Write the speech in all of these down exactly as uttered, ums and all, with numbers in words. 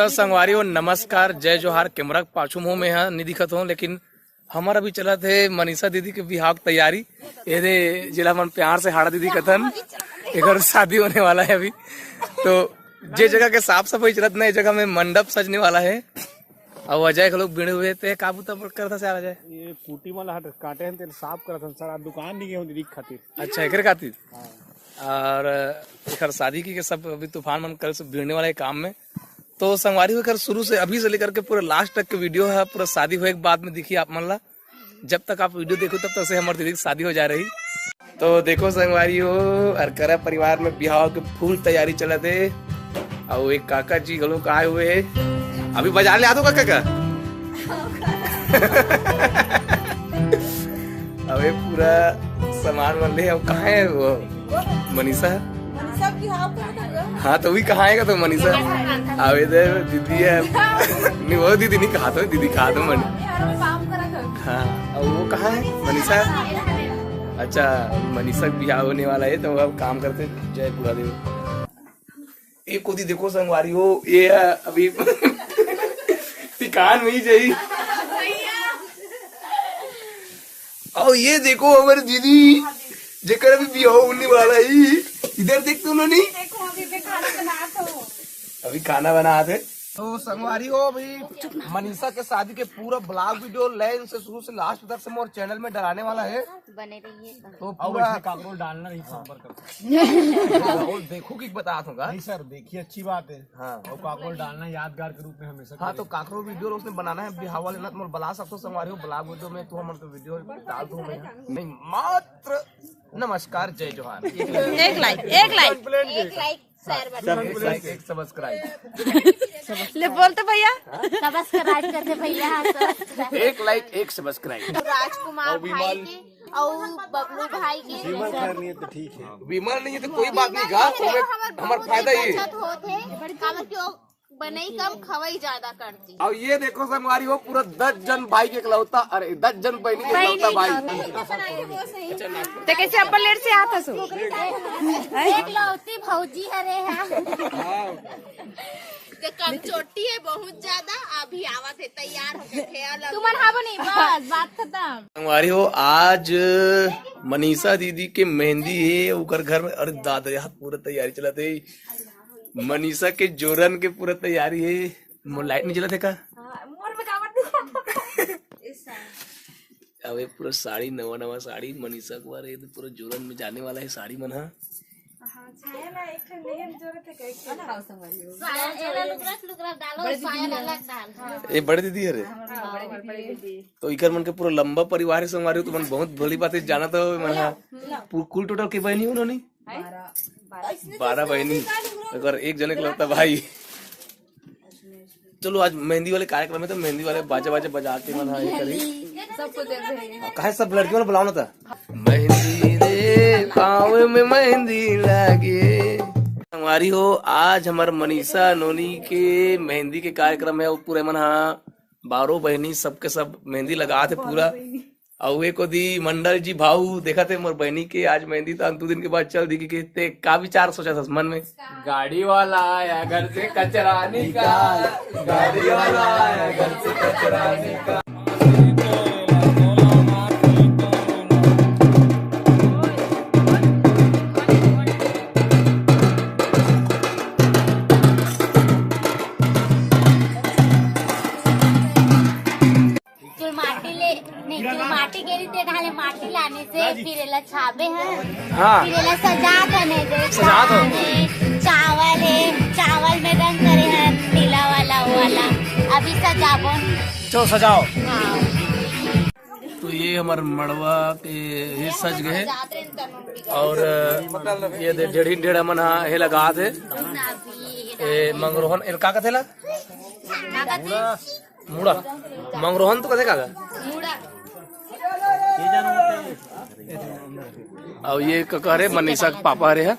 तो संगवारी हो, नमस्कार, जय जोहार। कैमरा के पाछू में हूँ मैं, यहाँ नहीं दिखत हूँ, लेकिन हमर अभी चलत हे मनीषा दीदी के बिहाव के तैयारी। ये दे, जेला हमन प्यार से हाड़ा दीदी कथन, एकर शादी होने वाला है अभी। तो जे जगह के साफ सफाई चलत ना, ये जगह में मंडप सजने वाला है। अउ अजय घलोक भिड़े हुए, ते का बुता करत हस यार अजय? ये खूंटी मन ला हट काटे हन, तेला साफ करत हन सर। आज दुकान नहीं गए हूँ दीदी के खातिर। अच्छा, एकरे खातिर। और एकर शादी की के सब अभी तूफान मन कल से भिड़ने वाला है काम में। तो संगवारी हो, एकर शुरू से, अभी से लेकर के पूरा लास्ट तक के वीडियो है, पूरा शादी होए के बाद में दिखी आप मन ला। जब तक आप वीडियो देखो, तब तक से हमर दीदी की शादी हो जा रही। तो देखो संगवारी हो, अरकरा परिवार में बिहाव के फुल तैयारी चलत हे। अउ एक काका जी घलोक आए हुए हे। अभी बाजार ले आथो काका का? अबे पूरा सामान मन ले। अब कहाँ है वो मनीषा? मनीषा की हाँ, हाँ, तो भी कहाँ आएगा तो मनीषा? आवे दे दीदी है। नहीं, वो दीदी नहीं कहा तो, दीदी कहा तो मन। हाँ, अब वो कहाँ है मनीषा? अच्छा, मनीषा का बिहाव होने वाला है तो अब काम करते। जय पूरा देव। एक कोती देखो संगवारी हो, ये है अभी टिकान में ही जाई। और ये देखो हमारे दीदी, जेकर अभी बिहाव होने वाला है। इधर देख तुम लोग नहीं। देखो, अभी मैं खाना बनात हूँ। अभी खाना बनात हे। तो संगवारी हो, अभी मनीषा के शादी के पूरा ब्लॉग वीडियो लाइन से शुरू से लास्ट तक से मोर चैनल में डलाने वाला है। बने रहिए। तो और पूरा इसमें काकरोल डालना नहीं, संपर्क कर। और देखो कि बता दूंगा। नहीं सर, देखिए, अच्छी बात है। हाँ। और काकरोल डालना यादगार के रूप में हमेशा हाँ, के तो लिए। काकरोल वीडियो उसने बनाना है, बिहाव वाले ना, तुम बला सकते हो संगवारी हो, ब्लॉग वीडियो में तो हम तो वीडियो डाल दूंगा। नहीं, मात्र नमस्कार, जय जोहार। एक लाइक, एक लाइक। एक लाइक, सर, बता। एक लाइक, एक सब्सक्राइब। ले बोल तो भैया। सब्सक्राइब कर दे भैया, हाँ, सब्सक्राइब। एक लाइक, एक सब्सक्राइब। राजकुमार और भाई विमल। के, और बबलू भाई के। विमल खैर नहीं है तो ठीक है। विमल नहीं है तो कोई बात नहीं, गा, विमल है तो हमार हमार बहुत फायदा ही है। बचत होत है, काबर क्यों बनई कम, खवई ज्यादा करती। अब ये देखो संगवारी हो, पूरा दस जन भाई के इकलौता, अरे, दस जन बहनी के बहनी इकलौता भाई। इकलौता। ते कैसे अपन लेट से आत हसो? इकलौती भौजी हरे हा। हाँ। ते कम चोटी है बहुत ज्यादा, अभी आवत है, तैयार होके फेयर लवली। तुमन हाबो नहीं, बस बात खत्म। संगवारी हो, आज मनीषा दीदी के मेहंदी है, ओकर घर में, अरे दादा, यहाँ पूरा तैयारी चलत है। मनीषा के जोरन के पूरा तैयारी है। मोर लाइट नहीं जलत है का? हाँ, मोर में काबर नहीं जलत है? अबे पूरा साड़ी, नवा नवा साड़ी मनीषा के बारे, ये तो पूरा जोरन में जाने वाला है साड़ी मन हा। हाँ, छाया ना एक ठन लेहन जरूरत है, एक ठन। साया एला लुकरा लुकरा डालो, साया अलग डाल। ये बड़े दीदी है रे। हाँ, बड़े दीदी। तो इकर मन के पूरा लंबा परिवार है संगवारी हो, तो मन बहुत भली बात है, जाना तो मन हा। पू-, कुल टोटल के बहनी उन्होंने? बारह बहनी, अगर एक जने इकलौता भाई। चलो, आज मेहंदी वाले कार्यक्रम है, तो मेहंदी वाले बाजा बाजा बजा के मन हा ये करी। सबको दे दे। हाँ, काहे सब लड़की वाला बुलाओ ना था। मेहंदी रे पाँव में मेहंदी लागे। संगवारी हो, आज हमार मनीषा नोनी के मेहंदी के कार्यक्रम है, और पूरे मन हा बारह बहनी सबके सब मेहंदी लगात हे पूरा। अउ एक ओदी मंडल जी भाऊ देखत हे मोर बहनी के आज मेहंदी, त दू दिन के बाद चल दी के, ते का विचार सोचत हस मन में? गाड़ी वाला आया घर से कचरा निकाल, गाड़ी वाला आया घर से कचरा निकाल। जो माटी ले, नहीं, जो माटी गिरी ते घाले माटी लाने से फिर एला छाबे हैं। हाँ। फिर एला सजा देने दे। सजा दो। चावल है, चावल में रंग करे हैं, नीला वाला, वो वाला। अभी सजाबो। चलो सजाओ। हाँ। तो ये हमार मड़वा के ये सज गए। और ये दे ढेढ़ी ढेढ़ा मन हा, हे लगा दे। ए, मंगरोहन, एल का कथे ला? मुड़ा। मंगरोहन तो कथे का गा? अब ये क-, कह रहे मनीषा के पापा हरे है।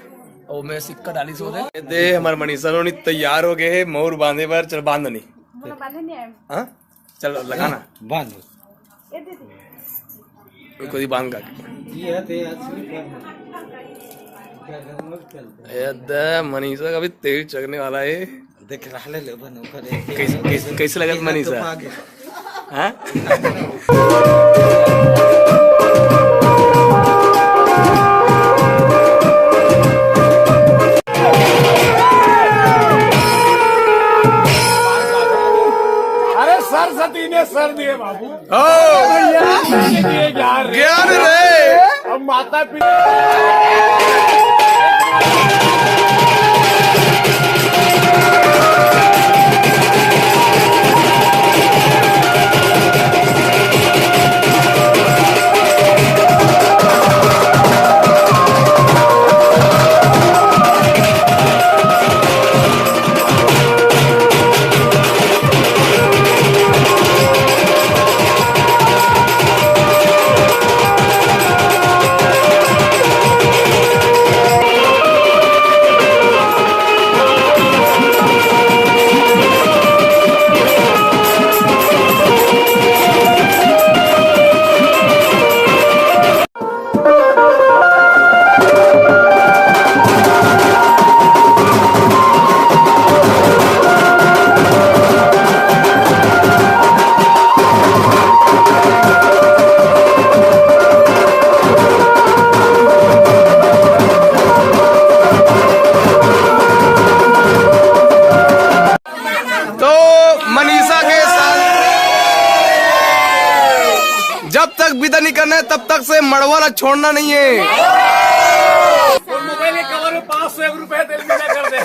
और मैं सिक्का डाली सो दे। दे, हमार मनीषा नोनी तैयार हो गए है, मौर बांधे बर। चल बांध नी। हाँ? चल, लगा ना। बांध। कोई बांध का। ये है, ते असली पर है। ए, दे, मनीषा का भी तेल चगने वाला है। देख रहले ले बन ओकर एक कैसे, कैसे, कैसे लगत मनीषा? हाँ? अरे सरस्वती ने सर दिए बाबू। ओ, भैया, ये ज्ञान रे। ज्ञान रे। अब माता पिता तो मनीषा के साथ जब तक विदा नहीं करना है, तब तक से मड़वा ला छोड़ना नहीं है। वो मोबाइल के कवर में पाँच सौ एक रुपया तेल विदा कर दे।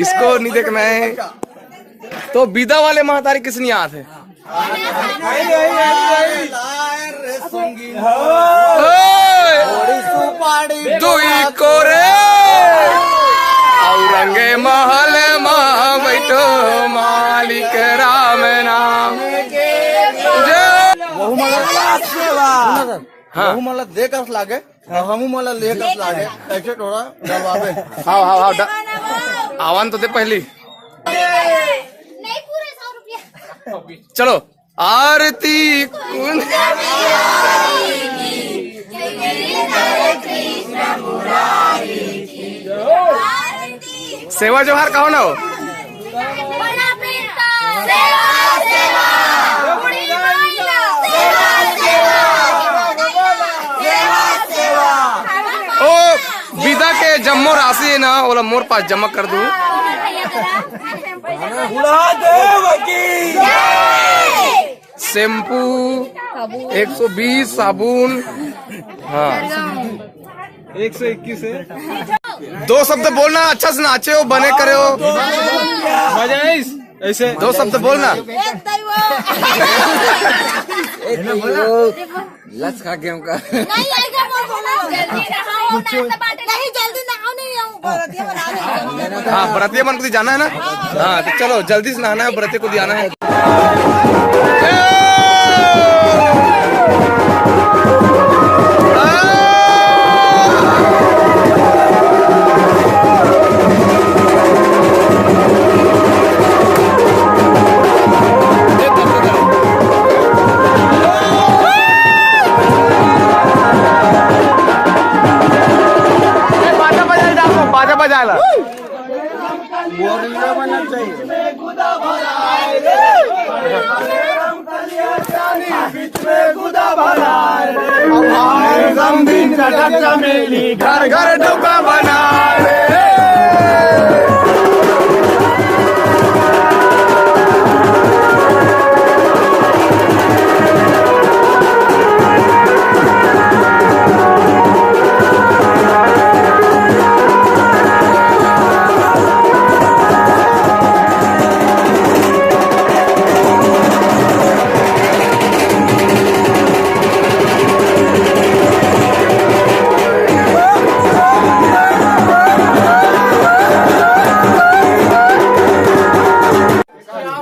इसको नहीं देखना है। तो विदा वाले महतारी किसनी आत है? ओए! दुई कोरे औरंगे महल मा बैठो मालिक राम नाम। जय। वहू मन ला सेवा। हाँ। वहू मन ला देख अस लागे। हाँ, हमू मन ला लेके लागे, ऐसे थोड़ा डलवावे। हाव, हाव, हाव, ड-, आवन तो दे पहली। नहीं, पूरे सौ रुपया। चलो, आरती कुंज। सेवा जोहार कहो ना हो। बड़ा बेटा, सेवा, सेवा। बूढ़ी माई ला, सेवा, सेवा। ओ, विदा के जम्मो राशि है ना, ओला मोर पास जमा कर दू। बुढ़ा देव की। शैम्पू, एक सौ बीस साबुन, हाँ। एक सौ इक्कीस है। दो शब्द बोलना, अच्छा से नाचे हो, बने करे हो। मजा आइस, ऐसे। दो शब्द बोलना। लस खा गया उनका। नहीं आएगा, वो बोलो। जल्दी रहो, नाश्ता पार्टी। नहीं, जल्दी ना आओ, नहीं आऊँ, बरतिया बना रहे हैं। हाँ, बरतिया मन को जाना है ना। हाँ, तो चलो, जल्दी से नहाना है, बरतिया को जाना है। ए, बाजा बजाए ला, बाजा बजाए ला। बोरिया बनना चाहिए। बीच में गुदा भरा रे। समधी चटक चमेली, घर घर डोका बना रे।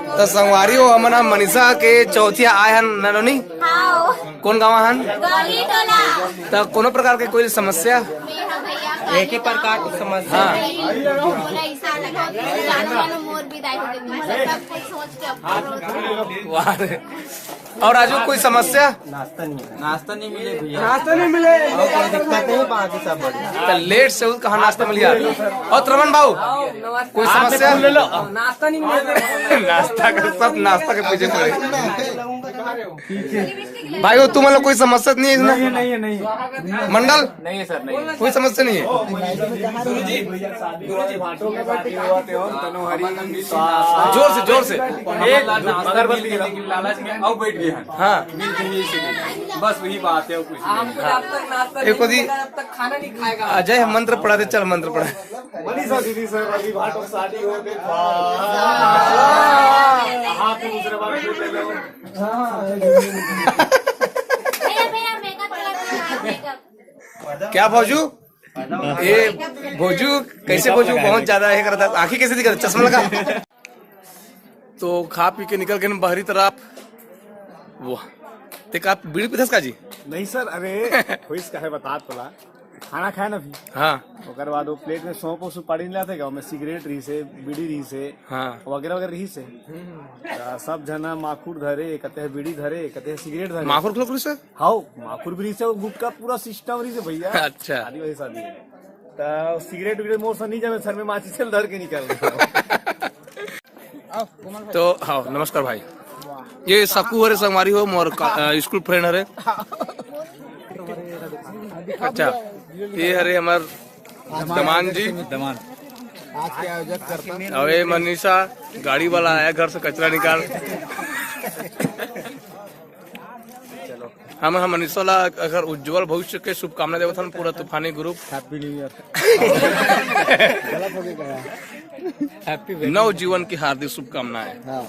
त संगवारी हो, हमन ह मनीषा के चौथिया आए हन नलोनी। हाँ। कौन गाँव हन? गौरी टोला। त कोनो प्रकार के कोई समस्या? मेरा भैया एक ही प्रकार की समस्या। हाँ। मोर विदाई हो गई। मैं सब कुछ सोच के अपना वाह रे। और राजू, कोई समस्या? नाश्ता नहीं मिले भैया। नाश्ता नहीं मिले। और कोई दिक्कत नहीं, बाकी सब बढ़िया। तो लेट से कहाँ नाश्ता मिल गया? और त्रमन भाव, कोई समस्या? नाश्ता नहीं मिले। नाश्ता का, सब नाश्ता के पीछे पड़े। भाई, वो तुम्हारा कोई समस्या नहीं है इसमें? नहीं है, नहीं है, नहीं है। मंडल? नहीं है सर, नहीं है। कोई समस्या नहीं है। जोर से, जोर से। एक अगरबत्ती लेकिन लालच में आओ बैठ गए हैं। हाँ। मिल जुलिए इसीलिए। बस वही बात है और कुछ नहीं। हमको जब तक नाश्ता एक नहीं होती मिलेगा, तब तक खाना नहीं खाएगा। अजय, हम मंत्र पढ़ा दे, चल मंत्र पढ़ा। मनीषा दीदी सर, अभी भाटो शादी हो गई। हाथ दूसरे बार छू ले लो। भैया, भैया, मेकअप करा दो, मेकअप। क्या भौजू? ए भौजू, कैसे भौजू? बहुत ज्यादा है करता, आंखें कैसे दिखा, चश्मा लगा। तो खा पी के निकल गए बाहरी तरफ। वाह, ते का बीड़ी पीथस का जी? नहीं सर, अरे खुश का है बता तोला। खाना खाए ना भी। हाँ। ओकर बाद वो प्लेट में सौंफ और सुपारी नहीं लाते क्या, ओमे सिगरेट रही से, बीड़ी रही से, हाँ। वगैरह वगैरह रही से। त सब जना माखुर धरे, कते बीड़ी धरे, कते सिगरेट धरे। माखुर खिलो सर? हाउ, माखुर भी रही से, वो गुटखा पूरा सिस्टम रही से भैया। अच्छा। आदिवासी शादी है। त सिगरेट विगरेट मोर से नहीं जावे, सर में माचिस तेल धर के निकल। तो हाँ, नमस्कार भाई। ये सकू हरे संगवारी हो, मोर का-, अ, स्कूल फ्रेंड हरे। अच्छा, ये हरे हमार दमान जी। दमान। अबे मनीषा, गाड़ी वाला आया घर से कचरा निकाल। हम, हम मनीषा ला अगर उज्जवल भविष्य के शुभकामना देवत हन, पूरा तूफानी ग्रुप। Happy New Year। गलत हो गया। Happy नव जीवन की हार्दिक शुभकामनाएं। हाँ।